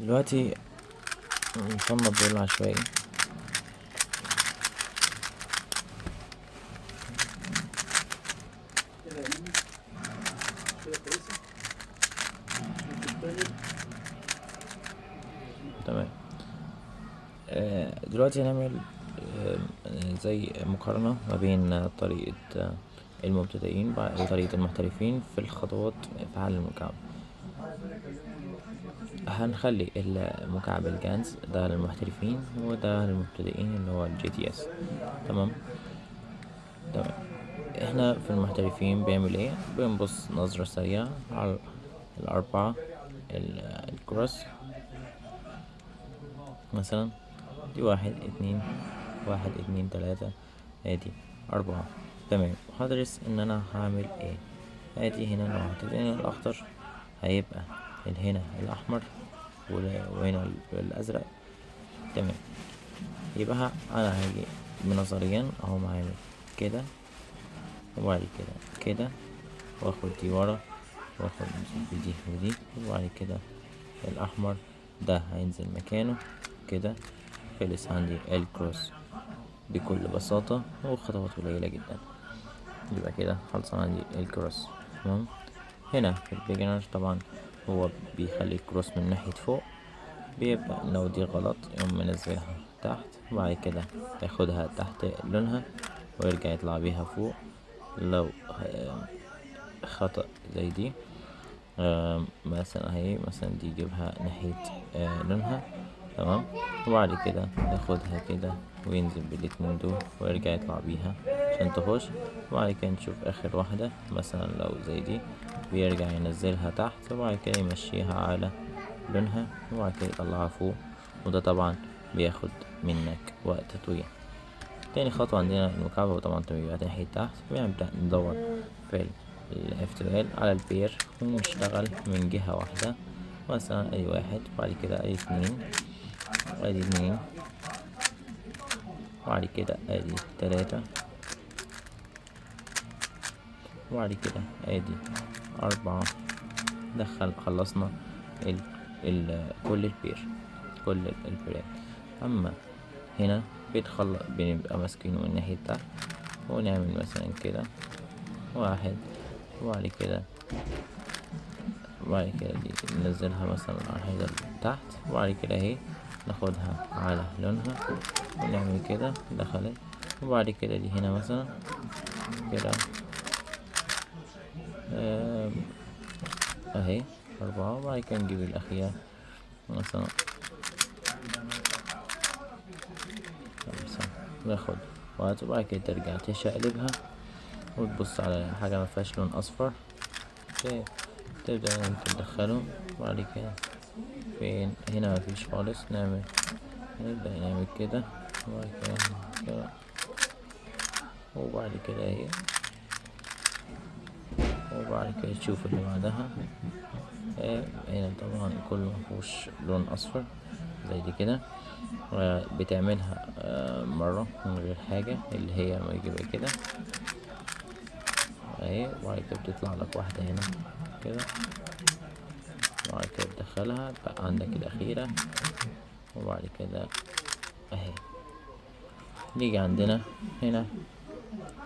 دلوقتي نصنف دول عشوائي. كده يا منى، كده كويسة. ممكن تاني. تمام. دلوقتي هنعمل زي مقارنة ما بين طريقة المبتدئين وطريقة المحترفين في الخطوات في حل المكعب. هنخلي المكعب الجانز ده للمحترفين وده للمبتدئين اللي هو الجي تي اس. تمام. تمام. احنا في المحترفين بيعمل ايه؟ بنبص نظرة سريعة على الأربعة الكروس مثلا، دي 1 2 1 2 3، ادي 4. تمام. هدرس ان انا هعمل ايه. ادي هنا لو حطيت هنا الاخضر هيبقى هنا الاحمر وهنا الازرق. تمام. يبقى انا هاجي نظريا اهو عامل كده وبعد كده كده، واخد دي ورا واخد دي ودي، وبعد كده الاحمر ده هينزل مكانه كده. خلص عندي الكروس بكل بساطة وخطوات قليلة جدا. يبقى كده خلصان عندي الكروس. تمام. هنا في البيجنر طبعا هو بيخلي الكروس من ناحية فوق، بيبدأ لو دي غلط يقوم منزلها تحت، وبعد كده ياخدها تحت لونها ويرجع يطلع بيها فوق. لو خطأ زي دي، مثلا اهي، مثلا دي يجيبها ناحية لونها. تمام. وبعد كده ياخدها كده وينزل بالاتنين دول ويرجع يطلع بيها عشان تخش. وبعد كده نشوف اخر واحدة مثلا لو زي دي، بيرجع ينزلها تحت وبعد كده يمشيها على لونها وبعد كده يطلعها فوق، وده طبعا بياخد منك وقت طويل. تاني خطوة عندنا المكعب، وطبعا بيبقى ناحية تحت. بنبدأ ندور في ال اف تو ال على البير ونشتغل من جهة واحدة، مثلا ادي 1، بعد كده ادي 2، ادي 2، وبعد كده ادي 3، وبعد كده ادي 4. خلصنا كل البير، كل البيرات. اما هنا بنبقى ماسكينه من ناحية تحت ونعمل مثلا كده 1، وبعد كده وبعد كده دي ننزلها مثلا على الحيطة اللي تحت، وبعد كده اهي ناخدها على لونها ونعمل كده دخلت، وبعد كده دي هنا مثلا كده، اهي 4، وبعد كده نجيب الأخيرة مثلا 5، ناخد وقت، وبعد كده ترجع تشقلبها وتبص على حاجة ما فيهاش لون أصفر، تبدأ انت تدخله. وبعد كده فين هنا ما فيش خالص، نبدأ نعمل كده، وبعد كده كده، وبعد كده اهي، وبعد كده تشوف اللي بعدها. هنا طبعا كله مفيهوش لون أصفر زي دي كده، بتعملها مرة من غير حاجة اللي هي ما يجيبها كده اهي، وبعد كده بتطلع لك واحدة هنا كده، وبعد كده تدخلها بقى عندك الأخيرة، وبعد كده اهي. نيجي عندنا هنا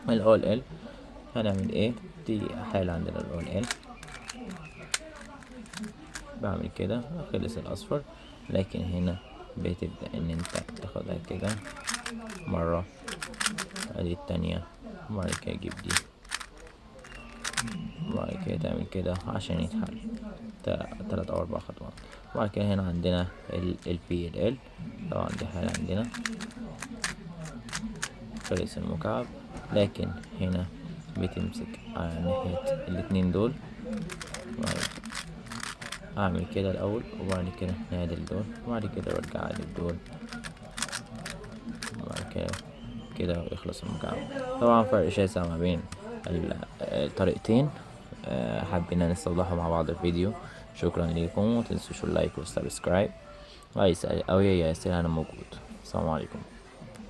ال أو ال، هنعمل ايه؟ دي حالة عندنا ال أو ال، بعمل كده خلص الأصفر، لكن هنا بتبدأ إن أنت تاخدها كده مرة، أدي التانية، وبعد كده تجيب دي، وبعد كده تعمل كده عشان يتحل 3 أو 4 خطوات. وبعد كده هنا عندنا ال بي ال ال، طبعا دي حالة عندنا خلص المكعب، لكن هنا بتمسك على ناحية الاتنين دول، أعمل كده الأول، وبعد كده نعدل دول، وبعد كده برجع أعدل دول، وبعد كده كده ويخلص المكعب. طبعا فرق شاسع ما بين الطريقتين، حبينا نستوضحه مع بعض الفيديو. شكرا لكم، ومتنسوش اللايك والسبسكرايب، وأي سؤال أو أي أسئلة أنا موجود. السلام عليكم.